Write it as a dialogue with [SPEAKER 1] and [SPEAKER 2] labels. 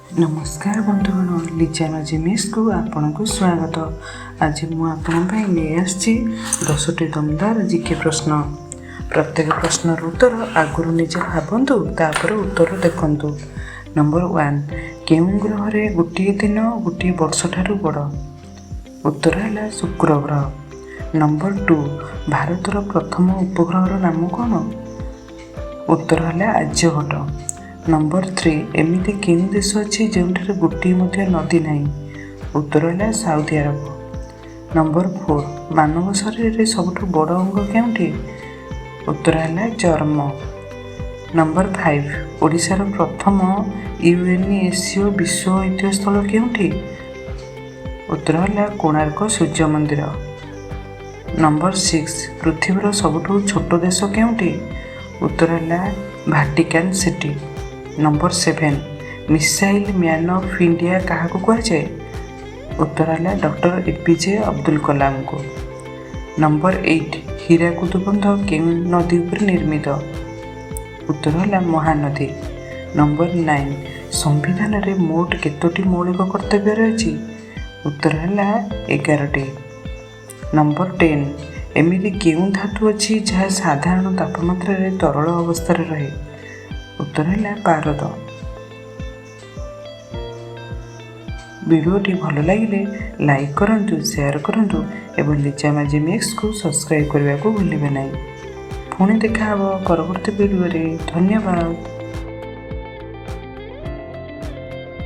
[SPEAKER 1] ନମସ୍କାର ବନ୍ଧୁଗଣ, ଲିଜା ମାଜି ମିକ୍ସକୁ ଆପଣଙ୍କୁ ସ୍ୱାଗତ। ଆଜି ମୁଁ ଆପଣଙ୍କ ପାଇଁ ନେଇ ଆସିଛି 10ଟି ଦମଦାର ଜିକେ ପ୍ରଶ୍ନ। ପ୍ରତ୍ୟେକ ପ୍ରଶ୍ନର ଉତ୍ତର ଆଗରୁ ନିଜେ ଭାବନ୍ତୁ, ତାପରେ ଉତ୍ତର ଦେଖନ୍ତୁ। ନମ୍ବର 1, କେଉଁ ଗ୍ରହରେ ଗୋଟିଏ ଦିନ ଗୋଟିଏ ବର୍ଷଠାରୁ ବଡ଼? ଉତ୍ତର ହେଲା ଶୁକ୍ର ଗ୍ରହ। ନମ୍ବର 2, ଭାରତର ପ୍ରଥମ ଉପଗ୍ରହର ନାମ କ'ଣ? ଉତ୍ତର ହେଲା ଆର୍ଯ୍ୟଭଟ୍ଟ। ନମ୍ବର 3, ଏମିତି କେଉଁ ଦେଶ ଅଛି ଯେଉଁଠାରେ ଗୋଟିଏ ମଧ୍ୟ ନଦୀ ନାହିଁ? ଉତ୍ତର ହେଲା ସାଉଦି ଆରବ। ନମ୍ବର 4, ମାନବ ଶରୀରରେ ସବୁଠୁ ବଡ଼ ଅଙ୍ଗ କେଉଁଠି? ଉତ୍ତର ହେଲା ଚର୍ମ। ନମ୍ବର 5, ଓଡ଼ିଶାର ପ୍ରଥମ ୟୁଏନଏସସିଓ ବିଶ୍ୱ ଐତିହ୍ୟ ସ୍ଥଳ କେଉଁଠି? ଉତ୍ତର ହେଲା କୋଣାର୍କ ସୂର୍ଯ୍ୟ ମନ୍ଦିର। ନମ୍ବର 6, ପୃଥିବୀର ସବୁଠୁ ଛୋଟ ଦେଶ କେଉଁଠି? ଉତ୍ତର ହେଲା Vatican city. Number 7, missile man of India କାହାକୁ କୁହାଯାଏ? ଉତ୍ତର ହେଲା ଡକ୍ଟର ଏପିଜେ ଅବଦୁଲ କଲାମଙ୍କୁ। ନମ୍ବର 8, ହୀରାକୁଦ ବନ୍ଧ କେଉଁ ନଦୀ ଉପରେ ନିର୍ମିତ? ଉତ୍ତର ହେଲା ମହାନଦୀ। ନମ୍ବର 9, ସମ୍ବିଧାନରେ ମୋଟ କେତୋଟି ମୌଳିକ କର୍ତ୍ତବ୍ୟ ରହିଛି? ଉତ୍ତର ହେଲା 11ଟି। ନମ୍ବର 10, ଏମିତି କେଉଁ ଧାତୁ ଅଛି ଯାହା ସାଧାରଣ ତାପମାତ୍ରାରେ ତରଳ ଅବସ୍ଥାରେ ରହେ? ଉତ୍ତର ହେଲା ପାରଦ। ଭିଡ଼ିଓଟି ଭଲ ଲାଗିଲେ ଲାଇକ୍ କରନ୍ତୁ, ସେୟାର କରନ୍ତୁ ଏବଂ ଲିଜା ମାଜି ମିକ୍ସକୁ ସବସ୍କ୍ରାଇବ୍ କରିବାକୁ ଭୁଲିବେ ନାହିଁ। ପୁଣି ଦେଖାହେବ ପରବର୍ତ୍ତୀ ଭିଡ଼ିଓରେ। ଧନ୍ୟବାଦ।